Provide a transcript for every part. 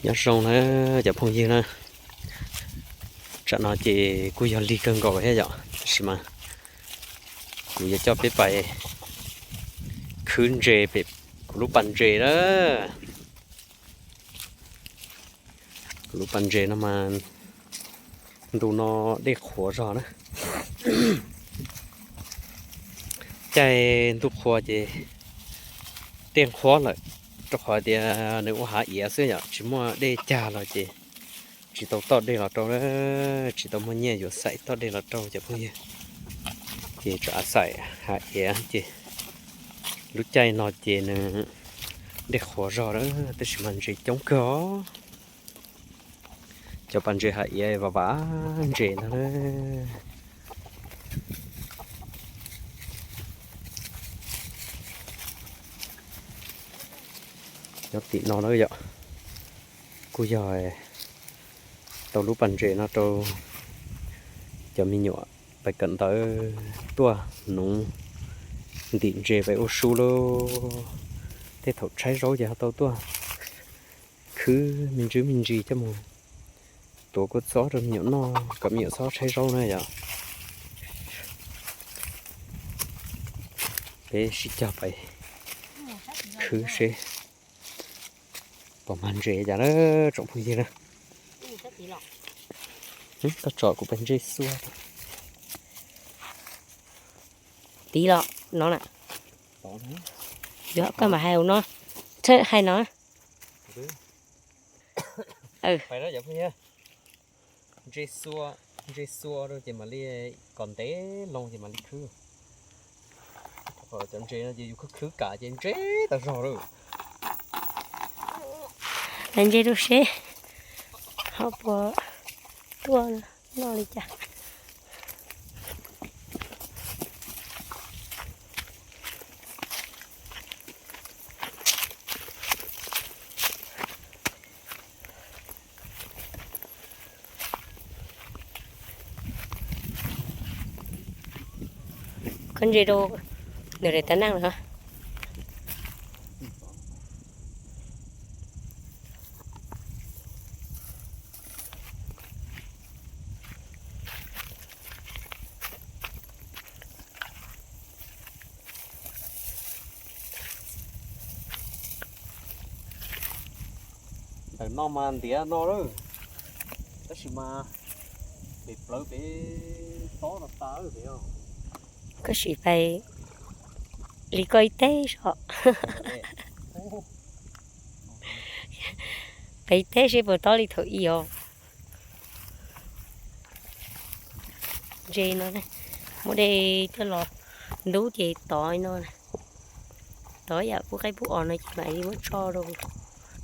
Nyob zoo na cov phooj ywg na, tsam no ces kuj yog lig kawg nkaus thiab yom, tab sis mas kuv yuav coj peb pais khwb ntses pem kuv lub pas ntses na. Kuv lub pas ntses no mas ntu no dej qhuav zog na. Caij ntuj qhua ces dej qhuav lawm, rau qhov tias nws ua hav iav xwb yom, tsis muaj dej cag los ces tsis tau toj dej los rau, tsis tau muaj nyiaj yuav xaim toj dej los rau cov phooj ywg. Ces tsam xaim hav iav ces lub caij no ces nws dej qhuav zog na, tab sis mas ntses coob kawg os. Cov pas ntses hav iav vam vam ntses ntag na. Nyob tim no na yom, kuj yog tau lub pas ntses no rau cov me nyuam pais kawm ntawv tuaj nuv ntim ntses pais ua su lauj. Tej thaum tshaib zaub ces ho tau tuaj khwb me ntsis me ntsis coj mus tuav kua txob rau me nyuam noj kom me nyuam txhob tshaib zaub na yom. Peb sib cog pais khwb seb puas mag ntses cas na tsoom phooj ywg na. Koj tsom kuv pais ntsej xua. Tiv los no na. Yuav koj mam hais no, hais no. Ntses xua, ntses xua rau ces mam li kom ntev loo ces mam li khwb. Cov ntses no ces yus khwb khwb kam ces ntse tas zog lawm. Hais ntses rau seb ho puas tuaj noj li cas. Koj ntse rau nws daim tab neeg lawm. Ntawm no mas ntiav no lawm, tab sis mas pem plawv pem tob no tas pem. Koj sim pais li koj ib teg so. Pais ib teg seb puas tob li thaum ub os. Ntses no, muab dej coj los ntub ces tov no, tov yam pub qaib pub os no ces mam li muab tso rau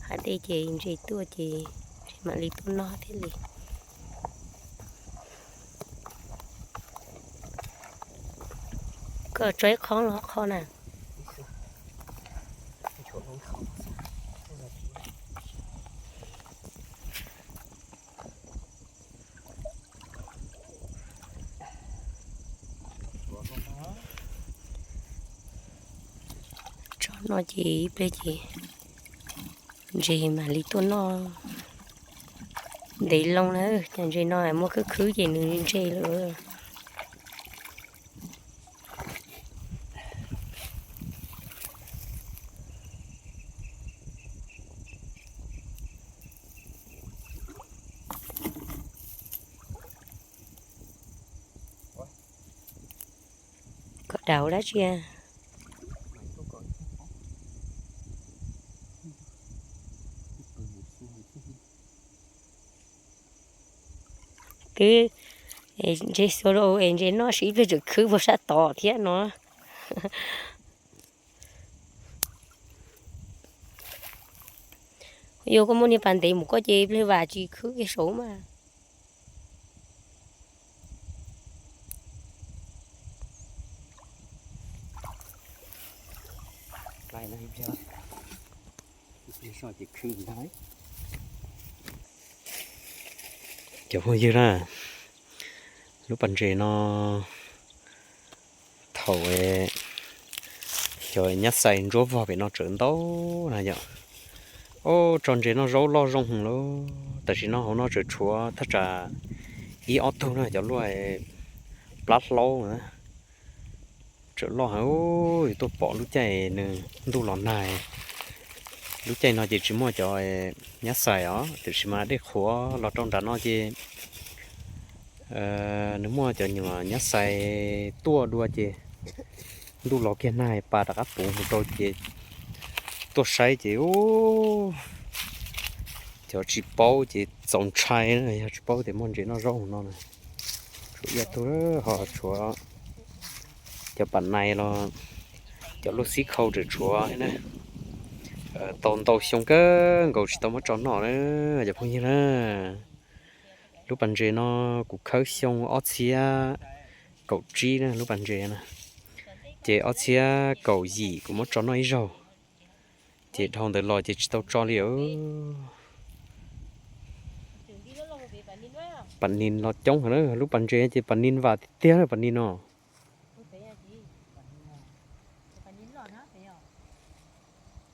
hav dej ces ntses tuaj ces mam li tuaj noj thiaj li. Koj tso ib qho los qho na. Tso no ces ib pliag ces ntses mam li tuaj noj. Ntev loo na, cov ntses no muab khwb khwb ces nws ntse lawm. Koj daus dab tsi? Twb ntses xua rau es ntses noj siv ib pliag tseem khwb puag sab tod thiab no. Yog koj muaj niag pas ntev mus koj ces ib pliag vam tsis khwb kiag saud mas. Cov phooj ywg na, lub pas ntses no thaum xyov nyab xais ntsuab vog pem no tseem ntau na yom. Ub, tso ntses noj zaub loj zoo heev lauj. Tam sim no hauv no tseem tshuav thaj tsam ib ob tug na, cov luaj plab hlaub na. Tseem loj heev. Ub, yus tuaj pom lub caij nws ntuj los nag. Lub caij no ces tsis muaj cov nyab xais os, tiam sis mas dej qhuav los rau nram no ces nws muaj cov nyuam nyab xais tuaj dua ces ntuj los kiag nag pas rov qab puv mus rau ces tuaj saib ces ub, cov tsis paub ces txaus ntshai na, yog tsis paub tias muaj ntses noj zaub no na. Tshuav ib tug ho tshuav cov pam nais los cov luaj xib khau tseem tshuav na. Tau ntau xyoo kawg nkaus tsis tau muab tso noj na, cov phooj ywg na. Lub pas ntses no kuv khawb xyoo ob txhiab kaum tsib na, lub pas ntses na. Ces ob txhiab kaum yim kuv muab tso noj ib zaug, ces dhau ntawd los ces tsis tau tso li. Pas nis los coob heev na, lub pas ntses ces pas nis vam tiag tiag na, pas nis no.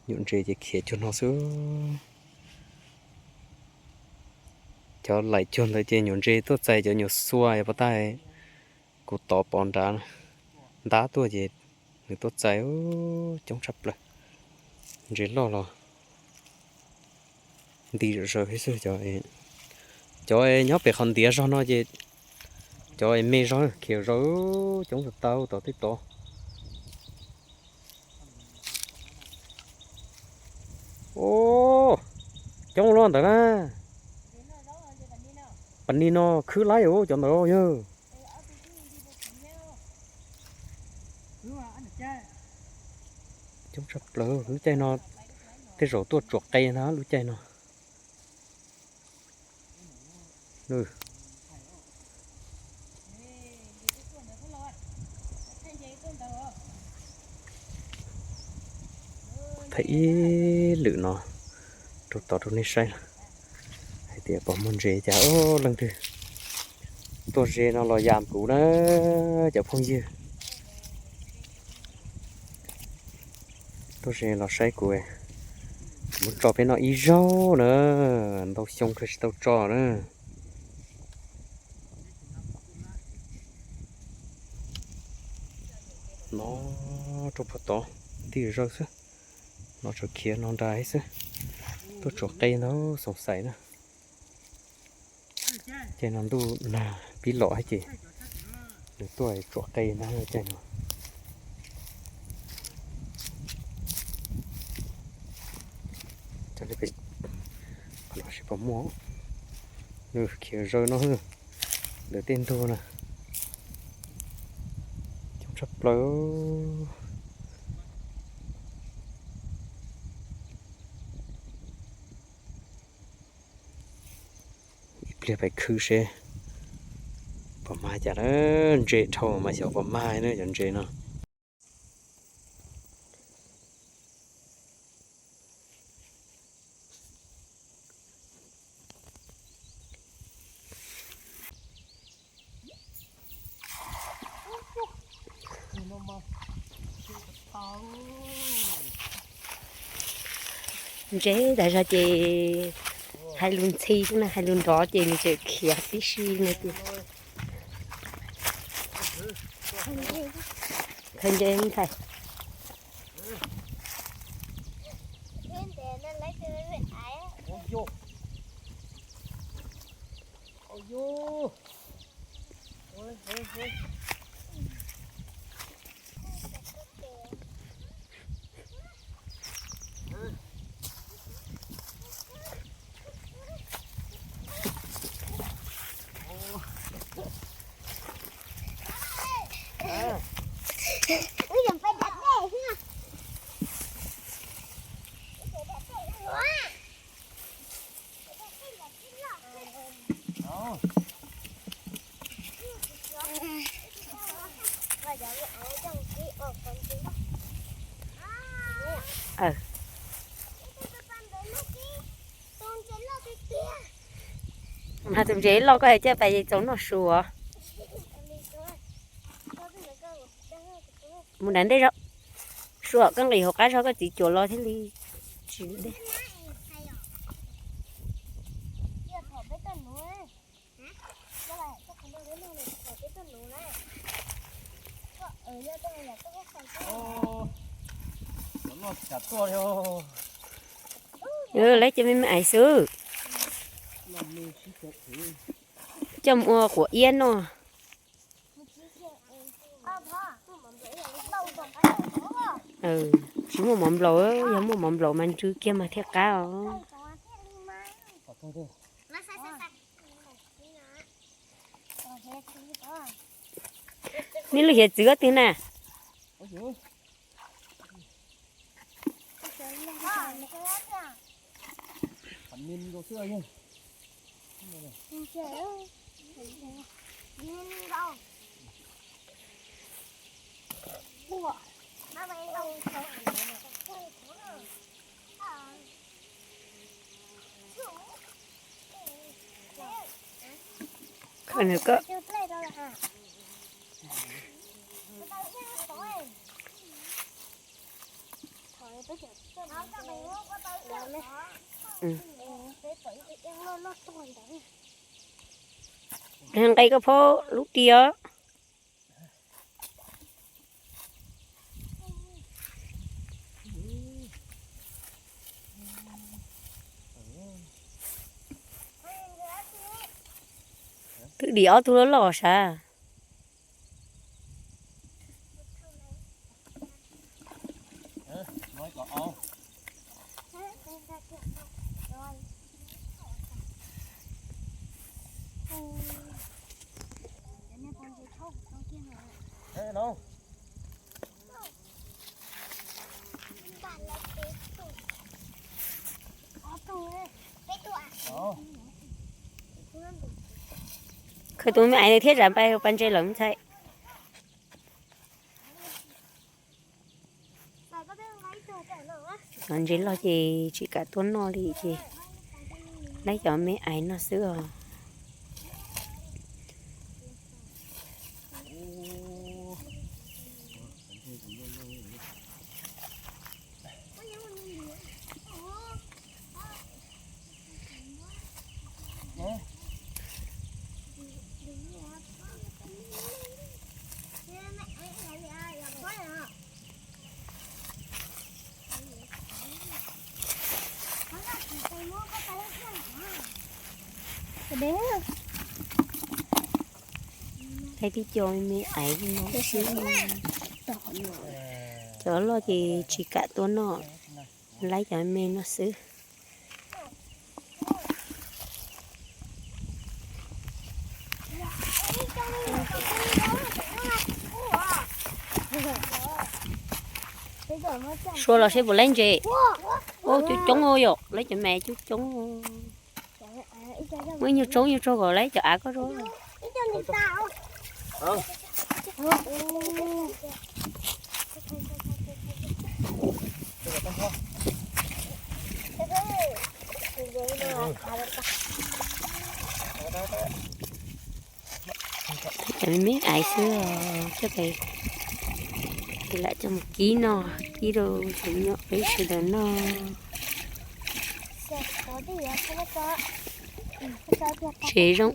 Nyuam ntses ces khiav cuag no xwb. Cov laim cuag ntawd ces nyuam ntses tuaj txais cov nyuam xua pov tais kuv tov pov nrad ntab tuaj ces nws tuaj txais coob tshaj plaws. Ntses loj los nti zom zaws xwb. Cov nyob pem qhov ntiav zog no ces cov me zog khiav zaws coob tau tom tej tod. Ub, coob loj ntawd na. Pas nis no khwb laib cov ntawd yog. Coob tshaj plaws lub caij no, tej zaum tuaj tsuam qe ntag lub caij no. Thaij ib lwm no rau tod rau nej saib hais tias pom muaj ntses cas. Ub, leej twg tuaj ze no los yam kuv na, cov phooj ywg. Tuaj ze los saib kuv, kuv muab tso peb noj ib zaug na, ntau xyoo kawg tsis tau tso na. No rau puag tod nti zaws xwb, no tseem khiav no nrad xwb. Tuaj tsuam qe ntag, xoom xaim na. Caij no ntuj nag pib los ces nws tuaj tsuam qe ntag caij no. Qhov no tsis pom muaj, nws khiav zaws no ntawm tej ntug na. Coob tshaj plaws. Ib pliag pais khwb seb puas mag cas na. Ntses dhau mas xyov puas mag na cov ntses no. Ntses tas zog ces hais lus ntxhi xwb na, hais lus nrov ces nws tseem khiav tib si no ces. Khaws ntses ntxhais. Mas tus ntses loj koj hais coj pais txaus noj su os. Mus nram ntej zog, su koj nqis hauv qab zog koj txiv cuam los thiaj li tsis deb. Lawv cov me me ais xwb, coj mus ua quav iab noj. Tsis muaj mov nplaum, yog muaj mov nplaum mas ntsw kiag mas thiaj qab os. Neb lub hiav txwv koj twg na? Khawm nws koj. Nqe koj phob lub ris os. Twb dim ob tug loj loj sav. Khawm tus me ais thiab zam pais pas ntses lawm ntxhais. Cov ntses loj ces tsis kam tuaj noj li ces laib cov me ais noj xwb os. Laib tib co me ais no xwb. Cov loj ces tsis kam tuaj noj, laib cov me no xwb. Sua los seb puas laib ntses. Ua coob coob yom, laib cov me coob coob. Muaj ib nyuag tsaug nyuag tsaug kom laib cov av koj rau. Cov me me ais xwb os, coj pem ces lam coj mus kib noj, kib rau cov me nyuam peb sawv daws noj. Tsev zoo.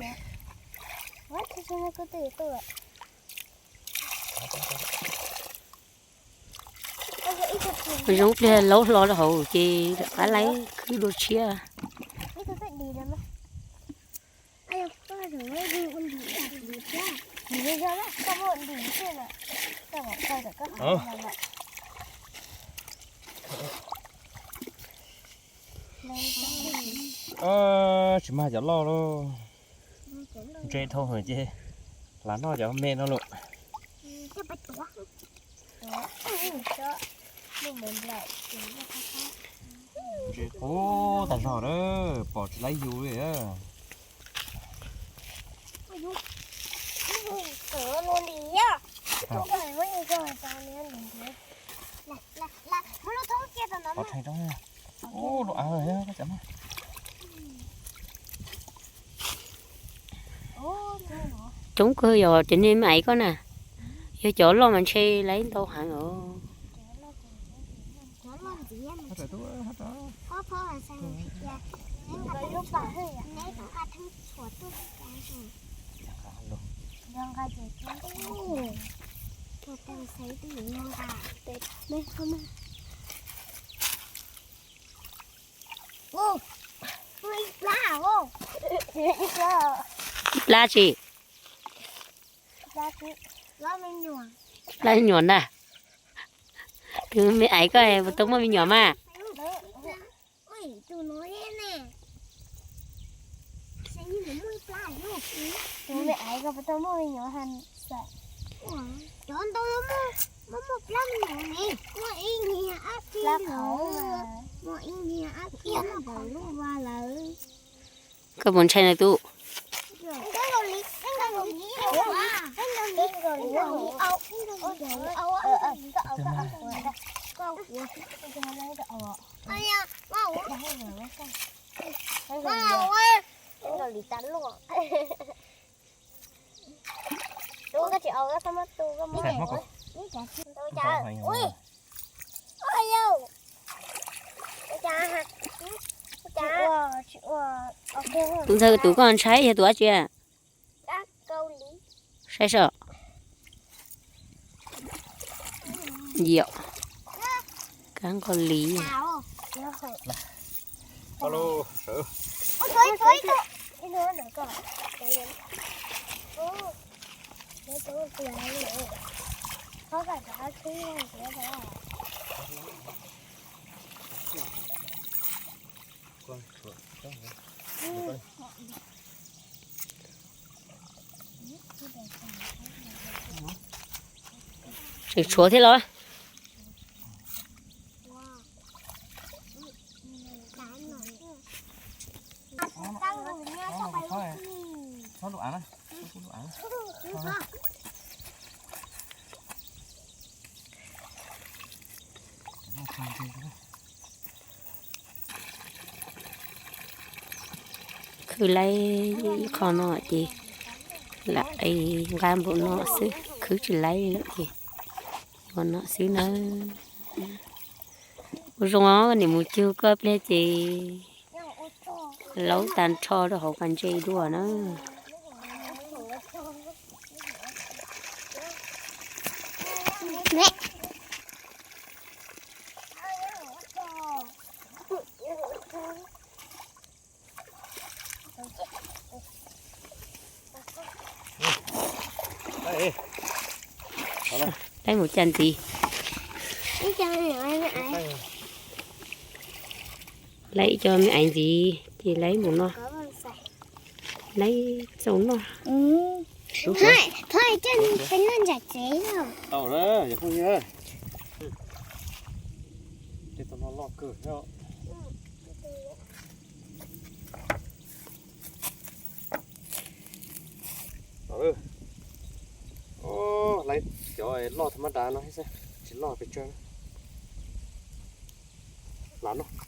Zoo pliag laub hlo rau hauv ces rov qab laib khwb dua tshiab. Tsis mag cov loj lauj. Ntse dhau heev ces lam noj cov me no lauj. Ntse qub tag zog na, pom tsis laib yus li. Coob kawg yog cov niag me ais koj na, yog cov loj mas ntshe laib ntau heev os. Ib plab tsi? Plab nyuam ntag. Tus me aiv koj puas tau muaj me nyuam mas? Tus me aiv koj puas tau muaj me nyuam? Cov ntau muaj, muaj plab me nyuam ne. Muaj ib niag ab tsi lawm, muaj ib niag ab tsi lawm lub vaj lawm. Koj puas ntshai na tub? Tub, koj tsis aus, koj txhob muab tu, koj muab. Tus ntxawg tus koj ntshai yog tus dab tsi? Saib seb. Yom, kab nqos liv. Tseem tshuav thiab los? Khwv laib ib qho no ces lam nqa npaum no xwb, khwv tsis laib lawm ces ua no xwb na. Ua zoo os, niam mus cug koj pliag ces laub tag nrho rau hauv pas ntses dua na. Laib mus cas ntxiv? Laib ib co me aiv ntxiv ces laib mus no. Laib txaus noj. Laib cov loj tha mab dav no xwb, tsis loj pes tsawg. Lam noj.